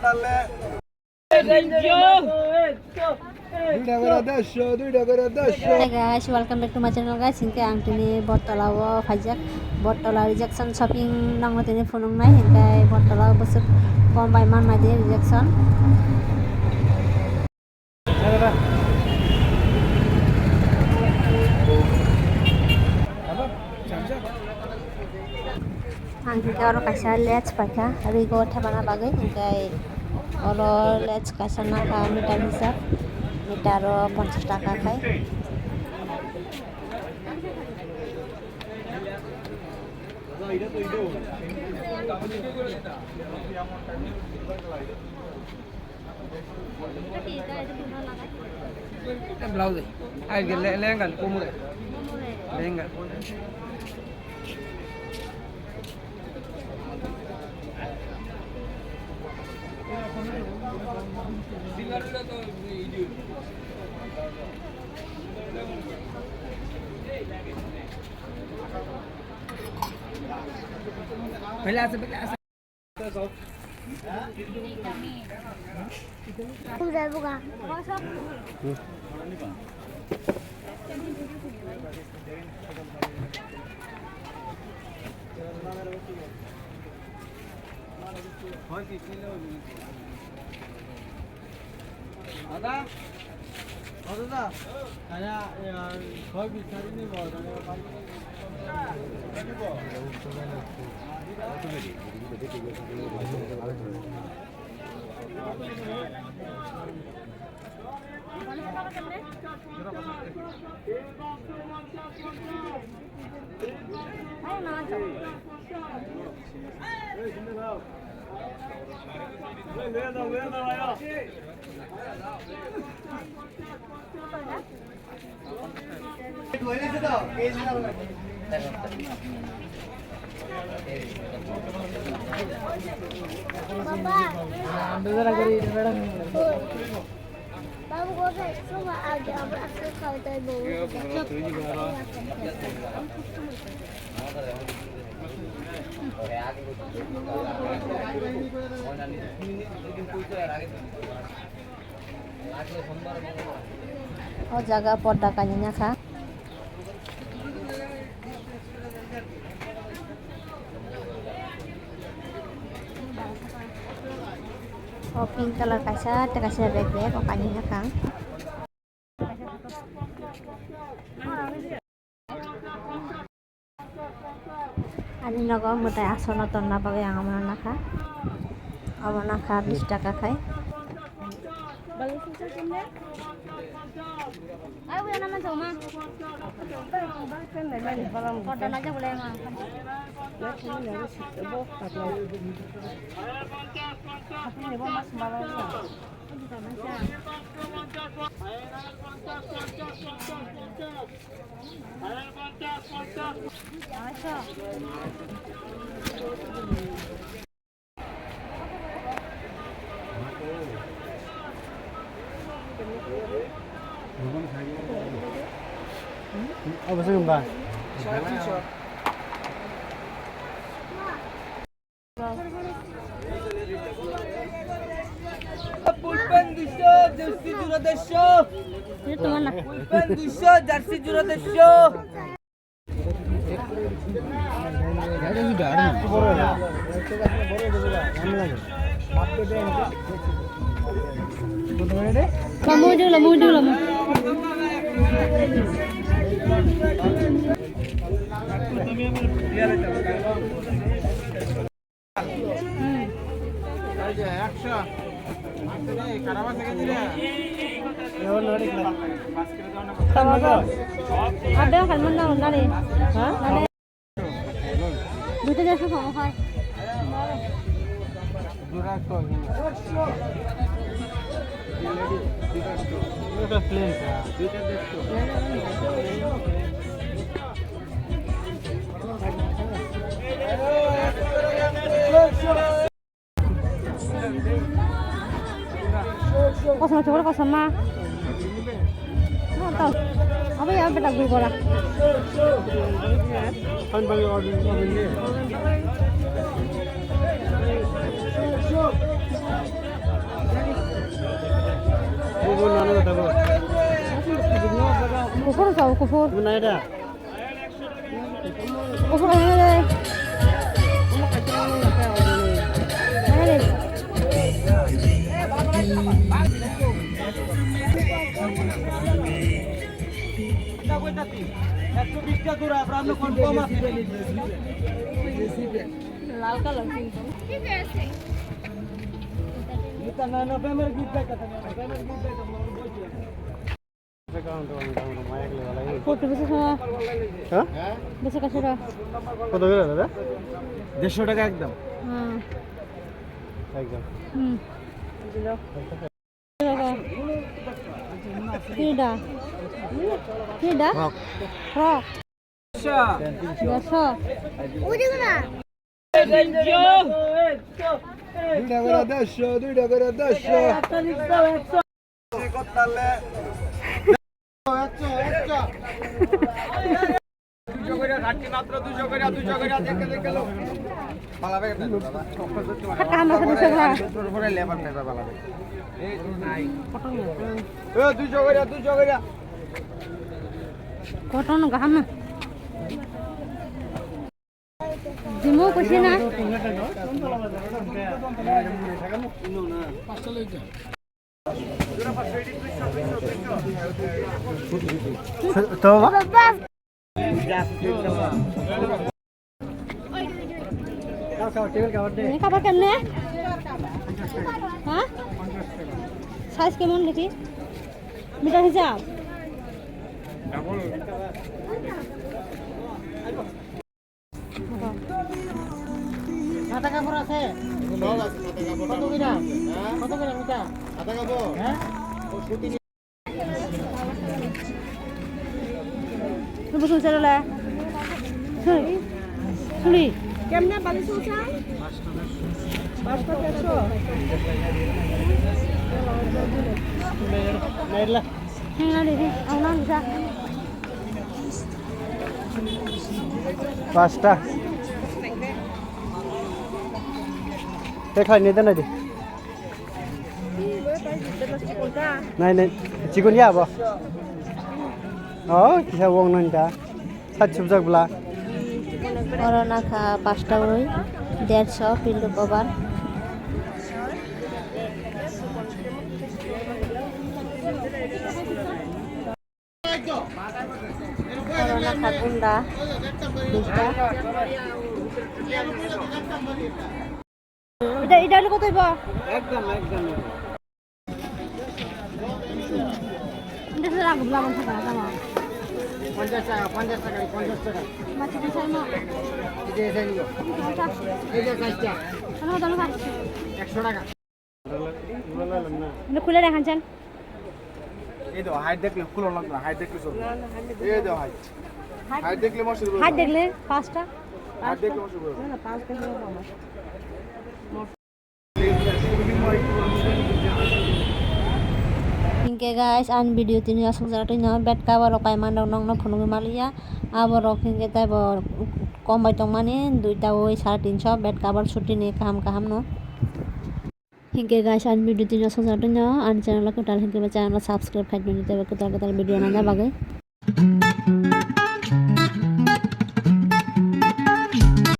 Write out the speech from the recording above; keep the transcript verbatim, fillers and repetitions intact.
Hey guys, welcome back to my channel guys. Hinkhe ang tini Bottola o phaijak. Bottola rejection shopping nangno tini phunuknai, hinkhe Bottola o bwswk kom bai mannai di rejection. Ang hinkhe oro kaisa Lays paikha, rigo thepana bagwi, hinkhe oro Lays kaisa nakha meter hisab, meter o ponchash taka khai. Blouse, ai ke le-, lehenga, komore. Lehenga. Pele ase, pele ase. Baba. Babu, go ahead. So, uh, I'm asking how they move. O jaga porda kainwi nakha. O pink colour kaisa, tei kaisa bag bag o kainwi nakha. Ani nogo mwtai aswkno tonna bagwi ang omono nakha. Omo nakha bish taka khai. Apa sih, Mbak? Full pant দুইশো, jersey জোড়া দেড়শো। Full pant দুইশো, jersey জোড়া দেড়শো। Lamu, lamu, lamu. Ada kan mana nari? Hah? Duita dersho tong khai. Kosom chukor kosom ma. Abo ya beta gui gora. Kan bagi order order ni. Kuphur sao, kuphur. Kuphur aina de. Aina de. একশো বিশটা জোড়া, আমরা কনফার্ম আছে। লাল কালার কিন্তু। Foto bisa sama. Hah? Bisa kasih dah. কত করে দাদা? দেড়শো টাকা একদম। হ্যাঁ। একদম। হুম। Tidak. Tidak. Frog. Frog. দেড়শো। দুইটা করে দেড়শো, দুইটা করে দেড়শো। দুইশো করে, ঘাটতি মাত্র দুইশো করে, দুইশো করে, দেখে দেখে লো। পালাবে কেন দাদা? কাম আছে দুইশো করে। দুইশো করে লেবার নেবে পালাবে। এই তো নাই। এ, দুইশো করে, দুইশো করে। Koton gaham na. Dimo kusi na. To ba? Ini kabar kemne? Hah? Size kemon lagi? Mita hijab. মাথা কাপড় আছে? সব আছে মাথা কাপড়। কত কিনা? হ্যাঁ? কত কিনা মিটা? মাথা কাপড়? হ্যাঁ? Lu busu sero le. Suri. Suri. কেমনে বালিশ উঠা? পাঁচটা একশো। Nairla. Hingna di, hing, ang nang bisa. Pasta. Te khai ni dana di. Nai, nai, chikon ya bo. Oh, kisa wong nang da. Sat chupjak bla. Oro nakha pasta oi, derso pillow cover. Oro nakha gunda, bista. Ida, ida, luko toi bo. একদম, একদম। Ida, sila, gubla, man, sila, sama. পঞ্চাশ টাকা, পঞ্চাশ টাকা, পঞ্চাশ টাকা। Mati, di, sama. এই যে, এই যে, এই যে। এই যে, চারটা। Ano, ano, ano? একশো টাকা। Ano, kula, dah, kancan? এই দেখো, হাইট দেখলে খুলো লাগবে না, হাইট দেখলে চলবে। এই দেখো, হাইট। হাইট দেখলে মশলা বলবে। Height দেখলে পাঁচটা? হাইট দেখলে মশলা বলবে। না, না, পাঁচ কেজি হবে আমার। Hingke guys, ani video tini aswk jora twi no bed cover rok paimani rok nokno phunugwi maliya. Abo rok hingke tei bo kom bai tongmani duita oi sare tinso bed cover suti ni kaham kaham no. Hingke guys, ani video tini aswk jora twi no ani channel o kwtal hingke bo channel o subscribe khai tongdi tei bo kwtal kwtal video nana bagwi.